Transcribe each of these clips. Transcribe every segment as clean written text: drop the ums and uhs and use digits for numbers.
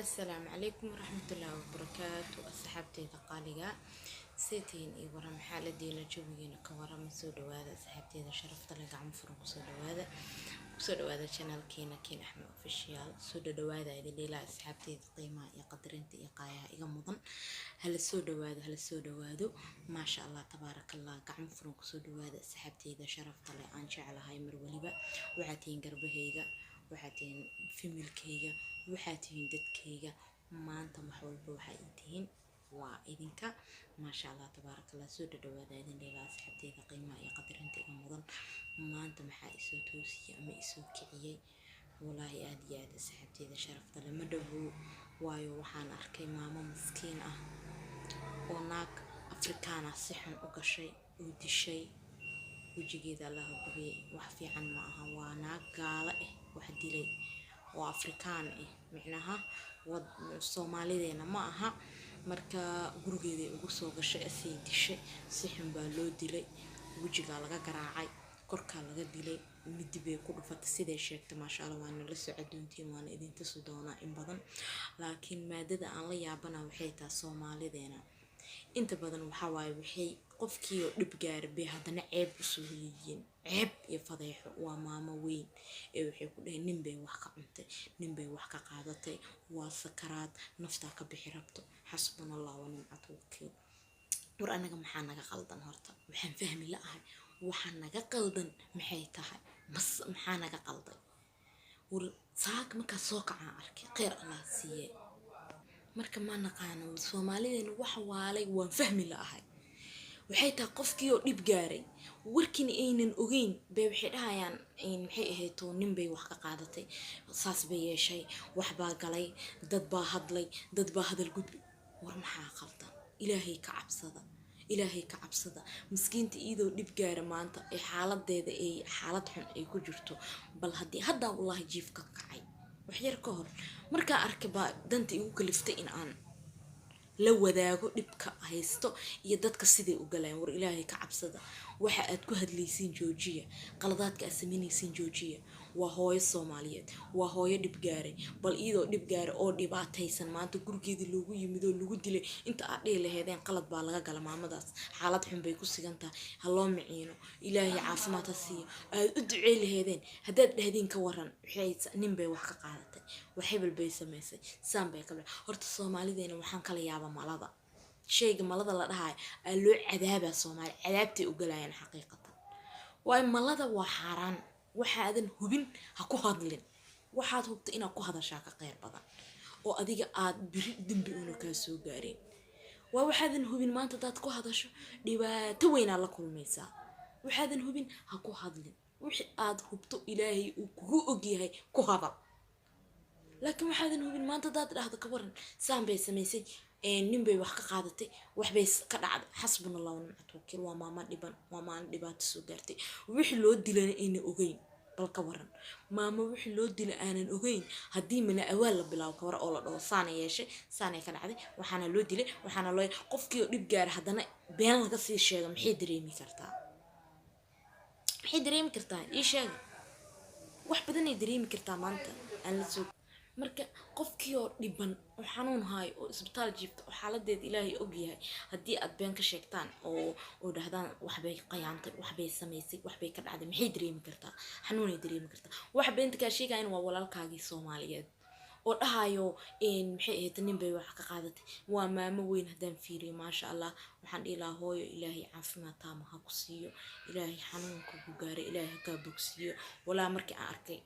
Asalaamu calaykum waraxmatullaahi wabarakaatu. Asxaabteyda qaaliga, seetihiin iyo warama, xaaladiina, jawigiina ka warama. Soo dhawaada asxaabteyda sharafta leh, gacmo furan kusoo dhawaada, kusoo dhawaada channelkeena Kiin Axmed Official. Soo dhawaada idin dheelaa asxaabteyda qiimaha iyo qadarinta iyo qaayaha iga mudan. Hala soo dhawaado, hala soo dhawaado. Maasha Allah, tabaarakallah. Gacmo furan kusoo dhawaada asxaabteyda sharafta leh aan jeclahay. Mar waliba waxaa tihiin garbahayga, waxaa tihiin familykayga, waxaa tihiin dadkayga. Maanta wax walba waxaa ii tihiin waa idinka. Maasha Allah, tabaarakallah. Soo dhadhawaada idin dheelaa asxaabteyda qiimaha iyo qadarinta iga mudan. Maanta maxaa isoo toosiyey ama isoo kiciyey? Walaahi aada iyo aada, asxaabteyda sharafta leh, ma dhawow, waayo waxaan arkay maamo maskiin ah oo naag Afrikaan ah si xun u gashay oo dishay. Wejigeeda Allaha gubiyey. Wax fiican ma aha. Waa naag gaalo ah wax dilay oo Afrikaan ah, micnaha Soomaalideena ma aha. Marka gurigeeday ugu soo gashay, asay dishay. Si xun baa loo dilay, wejigaa laga garaacay, korkaa laga dilay, midi bay ku dhufatay siday sheegtay. Maasha Allah, waana la socodoontiin, waana idin tusi doonaa in badan. Laakiin maadada aan la yaabana waxay tahay, Soomaalideena inta badan waxaa waaye waxay qofkii oo dhib gaaray bay haddana ceeb usoo hoyiyiin, ceeb iyo fadeexo. Waa maamo weyn ee waxay ku dhaheen nin bay wax ka cuntay, nin bay wax ka qaadatay, waa sakaraad, naftaa ka bixi rabto. Xasbuna Allah wa nimcat wakiil. War anaga maxaa naga qaldan horta? Waxaan fahmi la-ahay waxaa naga qaldan maxay tahay? Mas maxaa naga qalday? War saaka markaa soo kacaan arkay, kheyr Allah siiye. Marka ma naqaano Soomaalideena waxa waalay, waan fahmi la-ahay. Waxay tahay qofkii oo dhib gaaray, warkiina aynan ogeyn bay waxay dhahayaan, maxay ahayd, nin bay wax ka qaadatay, saas bay yeeshay, wax baa galay, dad baa hadlay, dad baa hadal gudbi. War maxaa qaldan? Ilaahay ka cabsada, Ilaahay ka cabsada. Miskiinta iyadoo dhib gaara maanta ee xaaladeeda ay xaalad xun ay ku jirto. Bal haddii haddaa, wallaahi, jiif ka kacay wax yar ka hor markaa arkay baa danta igu kaliftay in aan la wadaago dhibka haysto iyo dadka siday u galayaan. War Ilaahay ka cabsada, waxa aad ku hadlaysiin joojiya, qaladaadka aad samaynaysiin joojiya. Waa hooyo Soomaaliyeed, waa hooyo dhib gaaray. Bal iyadoo dhib gaaray oo dhibaataysan maanta gurigeedii loogu yimid oo lagu dilay, inta aad dhihi laheedeen qalad baa laga gala, maamadaas xaalad xun bay ku sigan tahay, ha loo miciino, Ilaahay caafimaad ha siiyo, aad u ducey laheedeen, haddaad dhahdiin ka waran waxay nin bay wax ka qaadatay, wax hebel bay samaysay, saan bay ka. Horta Soomaalideena waxaan kala yaaba malada, shayga malada la dhahayo aa loo cadaabaa. Soomaali cadaabtay u galayaan xaqiiqatan, waayo malada waa xaaraan. Waxaadan hubin ha ku hadlin. Waxaad hubta inaad ku hadashaa ka kheyr badan oo adiga aad biri dembi una kaa soo gaareen. Waa waxaadan hubin maanta hadaad ku hadasho, dhibaato weynaad la kulmaysaa. Waxaadan hubin ha ku hadlin. Wixii aad hubto, Ilaahay uu kugu ogyahay, ku hadal. Laakiin waxaadan hubin maanta hadaad dhahdo ka waran saan bay samaysay, nin bay wax ka qaadatay, waxbay ka dhacday, xasbuna Allah wa nimcat wakiil. Waa maamo dhiban, waa maalin dhibaato soo gaartay, wixii loo dilana ayna ogeyn. Bal ka waran maamo wixii loo dila aanan ogeyn haddii mana awaal la bilaabo, ka waran oo la dhaho saana yeeshay, saanay ka dhacday, waxaana loo dilay, waxaana loo qofkii oo dhib gaara haddana been laga sii sheego, maxay dareemi kartaa? Maxay dareemi kartaa? Ii sheega. Wax badanay dareemi kartaa maanta aan la soo. Marka qofkii oo dhiban oo xanuun haayo oo isbitaal jiifta oo xaaladeeda Ilaahay ogyahay, haddii aad been ka sheegtaan oo dhahdaan waxbay qayaantay, waxbay samaysay, waxbay ka dhacday, maxay dareemi kartaa? Xanuunay dareemi kartaa. Waxa beenta kaa sheegayan waa walaalkaagii Soomaaliyeed oo dhahayo, maxay ahayd, nin bay wax ka qaadatay. Waa maamo weyn. Haddaan fiiriyo, maasha Allah, waxaan dhihi lahaa hooyo, Ilaahay caafimaad taama ha ku siiyo, Ilaahay xanuunka ku gaaray Ilaahay ha kaa bogsiiyo. Walaa markii aan arkay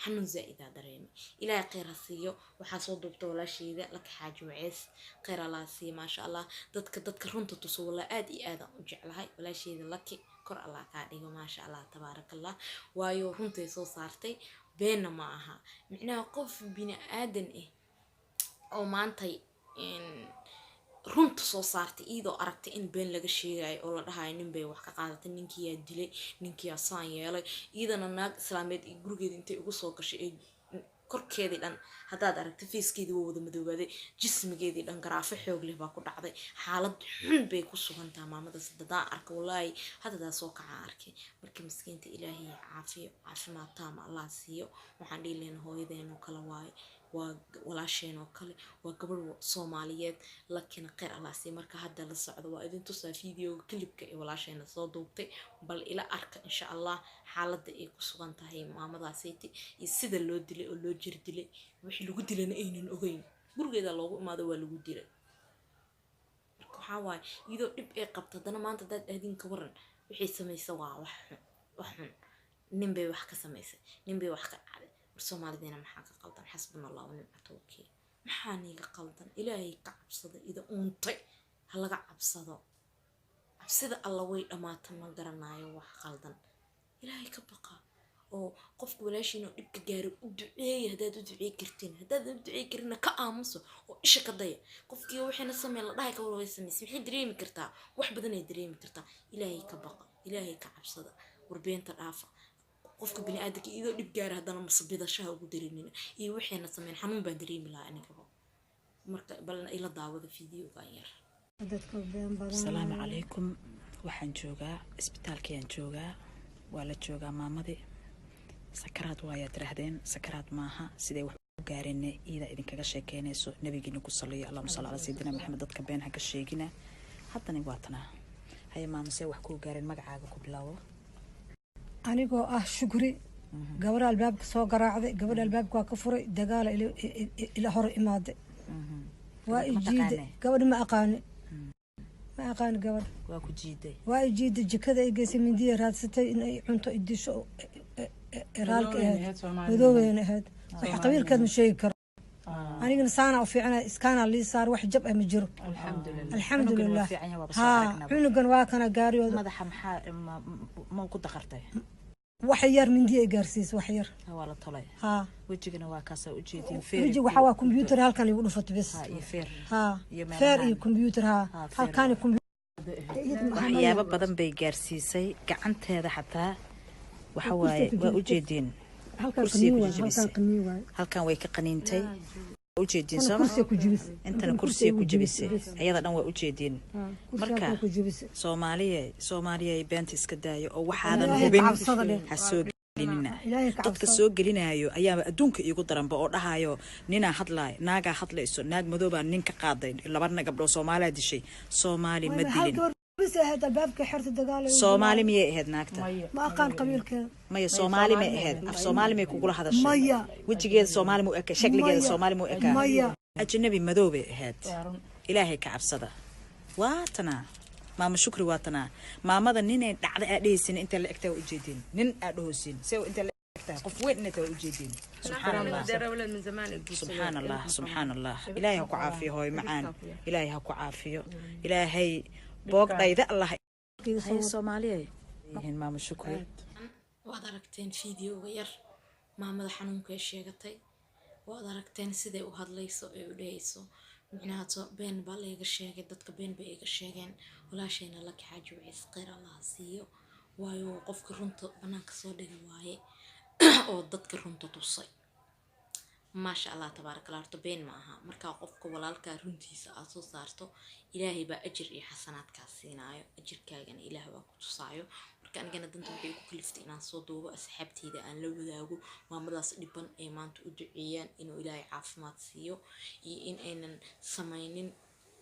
xanuun zaa-idaa dareemay. Ilaahay kheyr ha siiyo. Waxaa soo duubta walaasheeda Laka Xaaji Wacees, kheyr Allah ha siiyo. Maasha Allah, dadka runta tuso walaa aad iyo aadaan u jeclahay. Walaasheeda Laki, kor Allah kaa dhigo. Maasha Allah, tabaaraka Allah. Waayo runtay soo saartay, beenna ma aha. Micnaha qof bini aadan ah oo maantay runta soo saartay iyadoo aragtay in been laga sheegayo oo la dhahayo nin bay wax ka qaadatay, ninkiyaa dilay, ninkiyaa saan yeelay, iyadana naag islaameed iyo gurigeeda intay ugu soo gashay ee korkeedii dhan haddaad aragtay, facekeedii waa wada madoobaaday, jismigeedii dhan garaafo xoog leh baa ku dhacday, xaalad xun bay ku sugantaha maamadaas. Haddaan arka, wallaahi, haddadaa soo kacaan arkay. Marka miskiinta Ilaahay caafiyo, caafimaad taama Allah siiyo. Waxaan dhihi lahayn hooyadeenoo kale waaye. Waa walaasheen oo kale, waa gabadh Soomaaliyeed. Laakiin kheyr Allah sii. Marka hadda la socdo, waa idin tusaa videoga clipka ee walaasheena soo duubtay. Bal ila arka, insha Allah, xaaladda ay ku sugan tahay maamadaasiti iyo sida loo dilay oo loo jir dilay. Wixii lagu dilayna aynan ogeyn, gurigeeda loogu imaado, waa lagu dilay. Marka waxaa waaye, iyadoo dhib ay qabto, haddana maanta haddaad aadin, ka waran waxay samaysa? Waa wax xun, wax xun. Nin bay wax ka samaysay, nin bay wax ka dhacday. War Soomaalidiina maxaa ka qaldan? Xasbuna Allah wa nicmata wakiil. Maxaa niiga qaldan? Ilaahay ka cabsada, ida uuntay ha laga cabsado. Cabsida Alla way dhammaata. Ma garanayo wax qaldan. Ilaahay ka baqa oo qofka walaashiina oo dhibka gaaray u duceeya haddaad u duceey kartiin. Haddaadan u duceey karinna, ka aamuso oo isha ka daya. Qofkii waxayna sameyn la dhahay, ka war way samaysay, maxay dareemi kartaa? Wax badanay dareemi kartaa. Ilaahay ka baqa, Ilaahay ka cabsada, warbeenta dhaafa. Qofka biniaadanka iyadoo dhib gaara haddana masabidashaha ugu dareemina iyo waxayna sameyn, xanuun baan dareemi lahaa anigaba. Marka bal ila daawada videogan yar. Dadka been badan. Asalaamu calaykum. Waxaan joogaa isbitaalkayaan joogaa, waa la joogaa maamadii. Sakaraad waayaa tiraahdeen, sakaraad maaha. Siday wax u gaareenna iyadaa idinkaga sheekeynayso. Nabigiina ku saliyo, allahuma salli calaa sayidina Maxamed. Dadka been ha ka sheegina. Haddana waa tanaa. Haye maama, see wax kuu gaareen? Magacaaga ku bilaabo. Anigoo ah Shukri, gabadha albaabka soo garaacday. Gabadha albaabka waa ka furay. Dagaala ila hor imaaday, waa Gabadha ma ijiiday. taqaanay? Gabadha ma aqaani, ma aqaani gabadha. Waa ku jiiday? Waa ijiiday, jikada ay geysay, mindiya raadsatay in ay cunto idisho. Raalka ahayd, madoobeyna ahayd. Waxa qabiilkeed ma sheegi karo. Anigana saana u fiicana, iskaana lii saar, wax jab ah ma jiro. Alxamdulilah. Alxamdulilah. Haa, cunugan waa kana gaariyooda. Madaxa maxaa ma ku daqartay? Wax yar mindiya ay gaarsiisay, wax yar. Waa la tolay? Haa. Wejigana waa kaasaa ujeedin. Weji waxaa waa computer halkan igu dhufatay bes. Ha, iyo feer. Haa. Iyo feer meelahan. Iyo computer, haa. Haa, feer. Halkaan computer. Waxyaabo badan bay gaarsiisay gacanteeda xataa. Waxa waaye, waa ujeediin. Halkan Kursiga qaniin ku waay, jijibisay. halkan qaniin waay. Halkan way ka qaniintay, ujeediin. Kuna sooma kursiga ku jibisay. Intana kursiga ku jibisay, ayada dhan waa ujeediin. Kursiga Marka halkan ku jibisay. Soomaaliye, Soomaaliya, beenta iska daayo oo waxaadan Ilaahay hubin ka cabsada leh. ha soo gelinina. Ilaahay ka Dadka cabsada. soo gelinayo ayaaba adduunka iigu daranba oo dhahayo ninaa hadlaay, naagaa hadlayso, naag madoobaa nin ka qaaday, labana gabdhoo Soomaaliya dishay. Soomaali ma hal dilin. Gabar bis ahayd, albaabka xerta, dagaal ay ugu. Soomaali miyay ahayd naagta? Ma aqaan qabiilkeeda. Maya, Soomaali may ahayd? Af Soomaali may kugula hadashay? Maya. Wejigeeda Soomaali mu eka? Shakligeeda? Maya. Soomaali mu ekaa? Maya. Ajnabi madow bay ahayd. Ilaahay ka cabsada. Waa tanaa maama Shukri, waa tanaa maamada. Ninay dhacda aa dhehaysin, inta la egtaa waa ujeedin. Nin aa dhahaysin, see inta la egtahay, qof weyn inay tahay waa ujeedin. Subxaan Allah, subxaan Allah, subxaan Allah. Ilaahay ha ku caafiyo, hooyo macaan. Ilaahay ha ku caafiyo. Ilaahay boog dhayda Allah haye. Soomaaliya yihiin maama Shukri. Waad aragteen videoga yar, maamada xanuunka ay sheegatay. Waad aragteen siday u hadlayso ee u dhehayso, micnaha been baa layga sheegay, dadka been bay iga sheegeen. Walaashayna Laki Xaaji Waciis, kheyr Allaha siiyo, waayo qofka runta banaanka soo dhiga waaye oo dadka runta tusay. Maasha Allah, tabaaraka Allah. Horta been ma aha. Markaa qofka walaalkaa runtiisa aad soo saarto, Ilaahay baa ajir iyo xasanaadkaa siinaayo, ajirkaagana Ilaah baa ku tusaayo. Marka anigana danta waxay ku kaliftay inaan soo duubo, asxaabteyda aan la wadaago maamadaas dhiban ee maanta u duceeyaan inuu Ilaahay caafimaad siiyo iyo in aynan samaynin,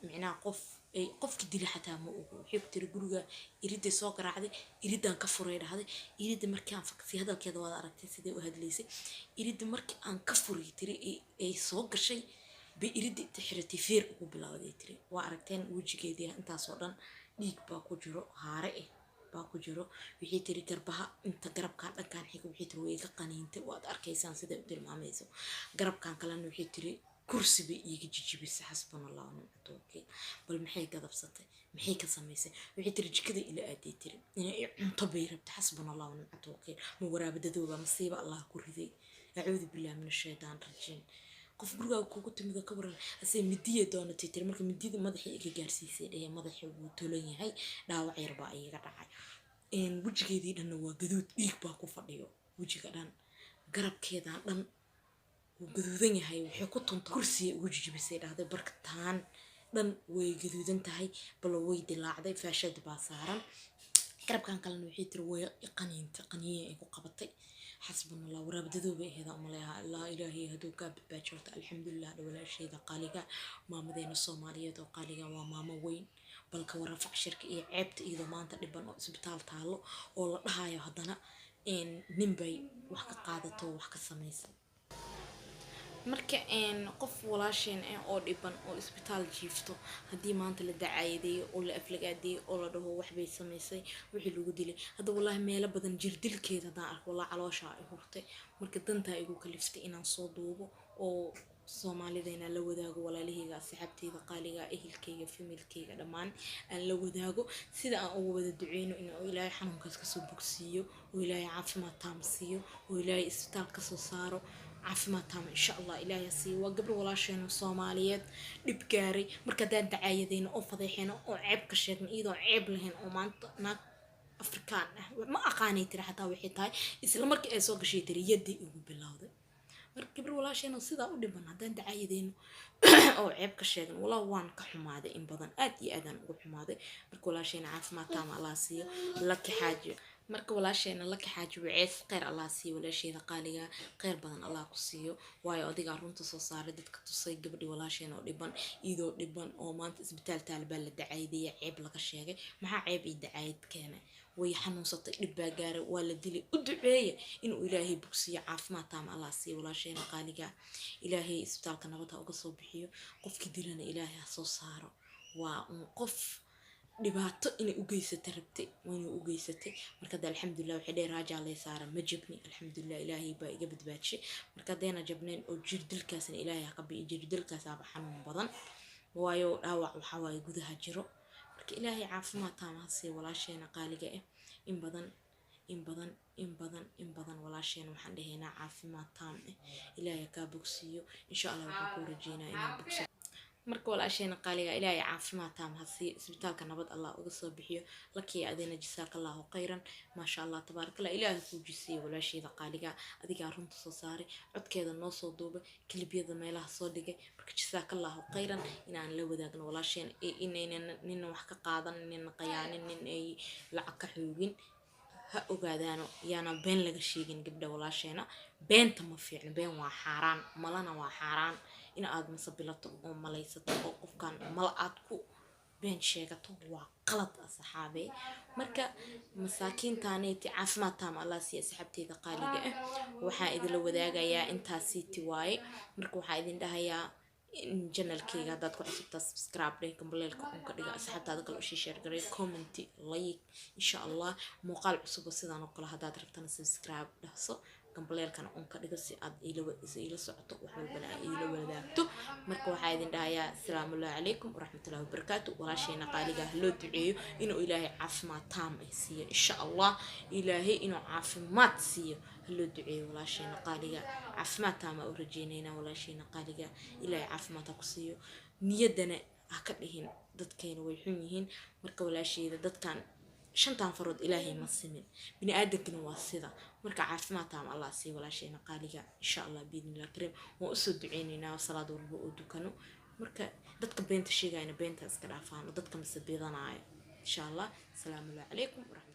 micnaha qof ay qofki dila xataa ma ogo. Waxay ku tiri guriga iriday soo garaacday, iridaan ka furay dhahday. Irida markii aan faksay, hadalkeeda waad aragtay siday u hadlaysay. Irida markii aan ka furay, tiri, ay soo gashay bay irida inta xiratay feer ugu bilowday, tiri. Waa aragteen wejigeedii intaasoo dhan dhiig baa ku jiro, haare eh baa ku jiro. Waxay tiri garbaha inta garabkaan dhankaan xiga, waxay tiri, way iga qaniintay. Waad arkaysaan siday u tilmaamayso. Garabkan kalena waxay tiri kursi bay iiga jijibisay. Xasbuna Allah wa nicmal wakiil. Bal maxay gadabsatay? Maxay ka samaysay? Waxay tiri jikada ila aaday, tiri inay i cunto bay rabtay. Xasbuna Allah wa nicmal wakiil. Ma waraabadadooba masiiba Allah ku riday? Acuudu billahi min ashaytaan rajiim. Qof gurigaaga kugu timid oo ka waran asee midiya doonatay, tiri. Marka midida madaxii iga gaarsiisay dhehe, madaxii wuu tolan yahay, dhaawac yar baa iiga dhacay. Wejigeedii dhanna waa gaduud, dhiig baa ku fadhiyo wejiga dhan, garabkeedan dhan wuu gaduudan yahay. Waxay ku tuntay kursiga ugu jijibisay dhahday. Barkataan dhan way gaduudan tahay, bal way dilaacday, faashad baa saaran. Garabkan kalena waxay tiri way qaniintay, qaniye ay ku qabatay. Xasbunallah, waraabdadoobay ahayd aan umaleeyaa. Allah, ilaahay hadduu kaa badbaajiyo horta alxamdulilah. Walaashayda qaaliga, maamadeena Soomaaliyeed oo qaaliga, waa maamo weyn. Balka waran facshirka iyo ceebta, iyadoo maanta dhiban oo isbitaal taalo oo la dhahayo haddana nin bay wax ka qaadato, wax ka samaysay. Marka qof walaasheen ah oo dhiban oo isbitaal jiifto haddii maanta la dacaayadeeyo oo la aflagaadeeyo oo la dhaho waxbay samaysay, wixii lagu dilay hadda, wallaahi meelo badan jirdilkeeda haddaan arko, walaa calooshaa i hurtay. Marka dantaa igu kaliftay inaan soo duubo oo Soomaalidayna la wadaago, walaalahayga, asxaabteyda qaaliga, ehelkayga, familkayga dhammaan aan la wadaago, sida aan ugu wada duceyno in uu Ilaahay xanuunkaas kasoo bogsiiyo, oo Ilaahay caafimaad taam siiyo, oo Ilaahay isbitaal kasoo saaro caafimaad taama, insha Allah Ilaahay ha siiyo. Waa gabar walaasheena Soomaaliyeed dhib gaaray. Marka haddaan dacaayadeyno oo fadeexeyno oo ceeb ka sheegno iyadoo ceeb lahayn, oo maanta naag Afrikaan ah ma aqaanay tiri xataa waxay tahay, isla markii ay soo gashay tiri yaddii igu bilowday. Marka gabar walaasheena sidaa u dhiban haddaan dacaayadeyno oo ceeb ka sheegno, walaa waan ka xumaaday in badan, aad iyo aadaan ugu xumaaday. Marka walaasheena caafimaad taama Allah siiyo, Laki Xaaji. Marka walaasheena Laki Xaaji Waceys, kheyr Allah siiyo. Walaasheeda qaaliga, kheyr badan Allah ku siiyo, waayo adigaa runta soo saaray, dadka tusay gabadhii walaasheena oo dhiban. Iyadoo dhiban oo maanta isbitaal taal baa la dacaydaya, ceeb laga sheegay. Maxaa ceeb iyo dacaayad keenay? Way xanuunsatay, dhib baa gaaray, waa la dilay. U duceeya inuu Ilaahay bogsiiyo, caafimaad taama Allah siiyo walaasheena qaaliga. Ilaahay isbitaalka nabad ha uga soo bixiyo, qofkii dilana Ilaahay ha soo saaro. Waa un qof dhibaato inay u geysata rabtay, waa inay u geysatay. Marka hadda alxamdulilah, waxay dheh raajaa lay saara, ma jabni, alxamdulilah, Ilaahay baa iga badbaadishay. Marka haddayna jabnayn oo jirdilkaasna Ilaahay ha ka bi'i. Jirdilkaasaaba xanuun badan, waayo dhaawac waxaa waaye gudaha jiro. Marka Ilaahay caafimaad taama ha siiyo walaasheena qaaliga ah. In badan, in badan, in badan, in badan walaasheena waxaan dhahaynaa caafimaad taam ah Ilaahay ha kaa bogsiiyo, insha Allah. Waxaan kuu rajeynaa inaad bogso. Marka walaasheena qaaliga Ilaahay caafimaad taam ha siiyo, isbitaalka nabad Allah uga soo bixiyo. Lakiya adina jasaaka Allahu khayran, maasha Allah, tabaarakallah. Ilaahay kuu jisiiyo walaasheeda qaaliga, adigaa runta soo saaray, codkeeda noo soo duubay, kilibyada meelaha soo dhigay. Marka jasaaka Allahu khayran. Inaan la wadaagno walaasheena inaynan nina wax ka qaadan, nina qayaanin, nin ay lacag ka xoogin, ha ogaadaano. Yaana been laga sheegin gabdha walaasheena. Beenta ma fiicno, been waa xaaraan, malana waa xaaraan. In aad masabilato oo malaysato oo qofkan mala aad ku been sheegato waa qalad, asxaabe. Marka masaakiintaneyti caafimaad taama Allah siiya. Asxaabteyda qaaliga ah, waxaan idinla wadaagayaa intaasiiti waaye. Marka waxaa idin dhahayaa in channelkayga haddaad ku cusubtaa, subscribe dheh, gambaleelka unka dhiga, asxaabtaada kale usii share garay, comment, like, insha Allah. Muuqaal cusub oo sidaan oo kale haddaad rabtana, subscribe dhahso, gambaleelkana unka dhigo, si aad iila socoto, wax walbana aad iila wadaagto. Marka waxaa idin dhahayaa asalaamu calaykum waraxmatullahi wabarakaatu. Walaasheena qaaliga ha loo duceeyo inuu Ilaahay caafimaad taam ah siiyo, insha Allah. Ilaahay inuu caafimaad siiyo ha loo duceeyo walaasheena qaaliga. Caafimaad taama u rajeynaynaa walaasheena qaaliga. Ilaahay caafimaad ha ku siiyo. Niyaddana ha ka dhihin dadkayna way xun yihiin. Marka walaasheeda, dadkan shantan farood Ilaahay ma simin, bini aadankana waa sida. Marka caafimaad taam Allah siiyo walaasheena qaaliga, insha Allah, biidnillah kariim. Waan usoo duceyneynaa salaad walba oo dukano. Marka dadka beenta sheegayana beenta iska dhaafaan oo dadka masabidanaayo, insha Allah. Asalaamu calaykum waraxmat